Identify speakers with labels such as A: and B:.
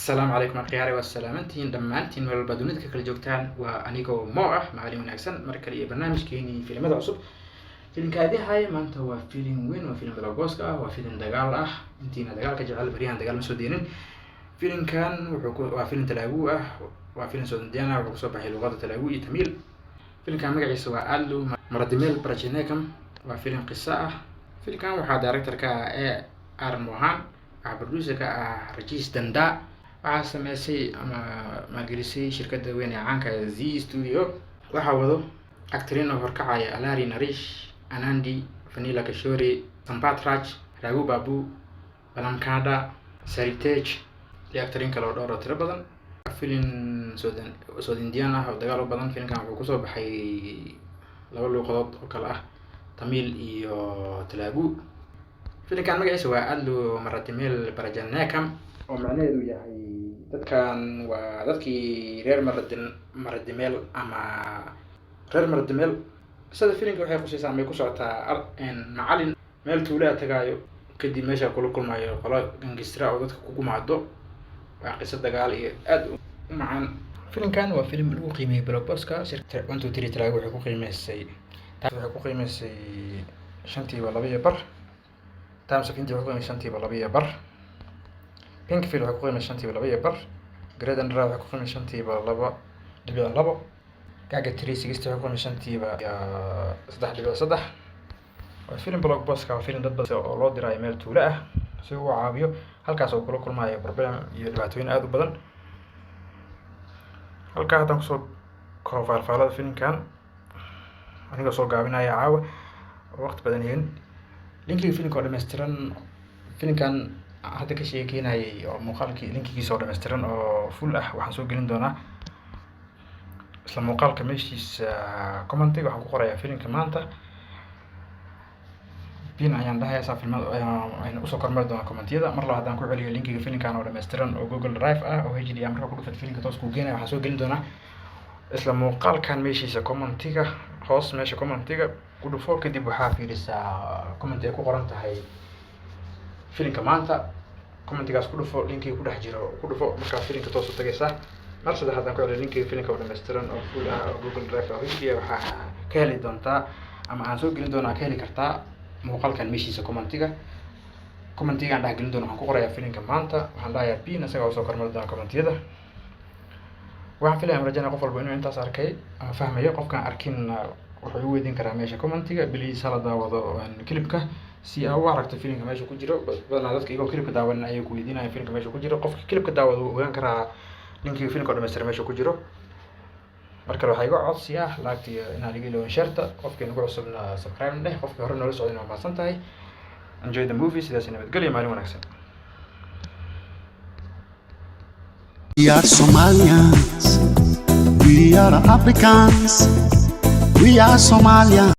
A: Asalaamu calaykum akhyaare, waa salaamantihiin dhammaantiin meel walba dunida ka kala joogtaan. Waa anigoo Mo ah. Maalin wanaagsan mar kale iyo barnaamijkeenii filimada cusub. Filimka adihaya maanta waa filim weyn, waa filim blockbuster ah, waa filim dagaal ah. Intiina dagaalka jecel, baryahan dagaal ma soo deenin. Filimkan wuxuu ku waa filim Telugu ah, waa filim South Indian ah, wuxuu kusoo baxay luqada Telugu iyo Tamil. Filimkan magaciisa waa Allu Maradimel Prajanekam, waa filim qiso ah. Filimkan waxaa director ka ah A R Mohan, waxaa producer ka ah Rajesh Danda, waxaa sameysay ama maalgelisay shirkadda weyn ee caanka ee Zee Studio. Waxaa wado actorin oo horkacaya Allari Naresh, Anandi, Vennela Kishore, Sampath Raj, Raghu Babu, Bellamkonda Sai Tej iyo actorin kale oo dhowr oo tiro badan. Filin South Indian ah oo dagaal u badan. Filimkan wuxuu kusoo baxay laba luuqadood oo kale ah Tamil iyo Telugu. Filimkan magaciisa waa Allu Maradimel Prajanekam, oo macnaheedu yahay dadkan waa dadkii reer Maradin, Maradimel ama reer Maradimel. Qisada filimka waxay khuseysaa amay ku socotaa macalin meel tuulaa tagaayo, kadib meesha kula kulmayo qolo gangster oo dadka ku gumaado. Waa qiso dagaal iyo aad u macaan. Filimkan waa filim lagu qiimeeyey blockbuster. 123 Telugu waxay ku qiimeysay 5.5, Times of India waxay ku qiimeysay 5.5, Pinkvilla waxay ku qiimeysay 5.5, Great Andhra waxay ku qiimeysay 2.5, Gadget 360 waxay ku qiimeysay 3.5-ba. Waa filim blockbuster, waa filim dad badan oo loo diraayo meel tuulo ah si uu u caawiyo, halkaas oo kula kulmayo problem iyo dhibaatooyin aad u badan. Halkaa haddaan kusoo koobo faalfaalada filimkan, anigoo soo gaabinaya caawa oo waqti badan helin, linkiga filimka oo dhameystiran, filimkan hadda ka sheekeynayay oo muuqaalkii linkigiisa oo dhameystiran oo full ah, waxaan soo gelin doonaa isla muuqaalka meeshiisa commentiga. Waxaan ku qorayaa "filimka maanta", pin ayaan dhahayaa, saa filmada aynu usoo kormari doonaa commentiyada. Mar laba haddaan ku celiyo, linkiga filimkan oo dhameystiran oo Google Drive ah oo HD ah, markaa ku dhufat filimka toos kuu geenaya, waxaan soo gelin doonaa isla muuqaalkan meeshiisa commentiga hoos. Meesha commentiga ku dhufo, kadib waxaa fiirisaa comment ay ku qoran tahay "filimka maanta". Commentigaas ku dhufo, linkiga ku dhex jiro ku dhufo, markaa filimka toos u tagaysaa. Mar saddex haddaan ku celiyo, linkiga filimka oo dhameystiran oo full ah oo Google Drive oo HD ah waxaa ka heli doontaa ama aan soo gelin doonaa, ka heli kartaa muuqaalkan meeshiisa commentiga. Commentiga aan dhex gelin doono waxaan ku qorayaa "filimka maanta", waxaan dhahayaa pin, isagaa usoo kormari doona commentiyada. Waxaan filaya, rajaynaya qof walba inuu intaas arkay ama fahmayo. Qofkaan arkin wuxuu igu weydiin karaa meesha commentiga. Please, hala daawado clipka si aa u aragto filimka meesha ku jiro. Badanaa dadka iyagoo clipka daawanin ayay ku weydiinayaan filimka meesha ku jiro. Qofka clipka daawado wuu ogaan karaa linkiga filimka oo dhameystiran meesha ku jiro. Mar kale waxaa iga codsi ah like-ta iyo inaan iga ilowin share-ta. Qofkii nagu cusubna subscribe dheh, qofkii hore noola socdayna waa mahadsan tahay. Enjoy the movie. Sidaas nabadgelyo, maalin wanaagsan.
B: We are Somalians. We are Africans. We are Somalians.